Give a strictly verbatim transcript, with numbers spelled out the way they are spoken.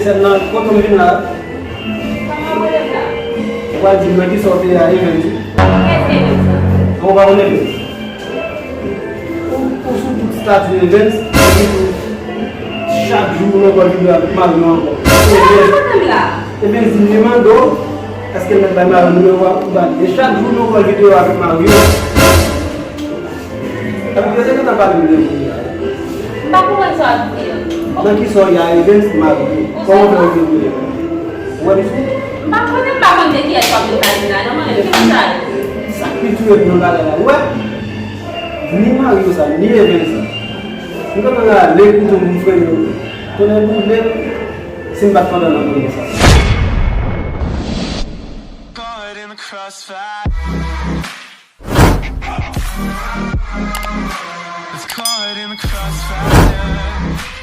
Sèn nan, kote m vin la? Ou pral di m nan ki sa w te ye a, Evens? Ou pa konn Evens? Ou, ou sou tout estati Evens, epi tou, chak jou ou nan kòl videyo avèk mari w ankò. Evens, Evens di m li mande w, èske l mèt bay mari w nimewo a pou ba li. E chak jou ou nan kòl videyo avèk mari w. Epi yo te gentan pale m de moun la. M pa konprann sa w ap di a. Nan ki sa w ye a, Evens, mari w? Kòman w fè yo vin kounye a? Ou wè misye? M pa konnen, m pa konn de kiyès w ap vin pale la, non, mwen menm, ki moun sa ye? Sa k pi touye m nan bagay la, ou wè? Ni mari w sa, ni Evens sa. M gentan rale kouto pou m frennen w. Tonnè boule m, si m pa t pandan nan moun sa. Caught in the crossfire. It's caught in the crossfire.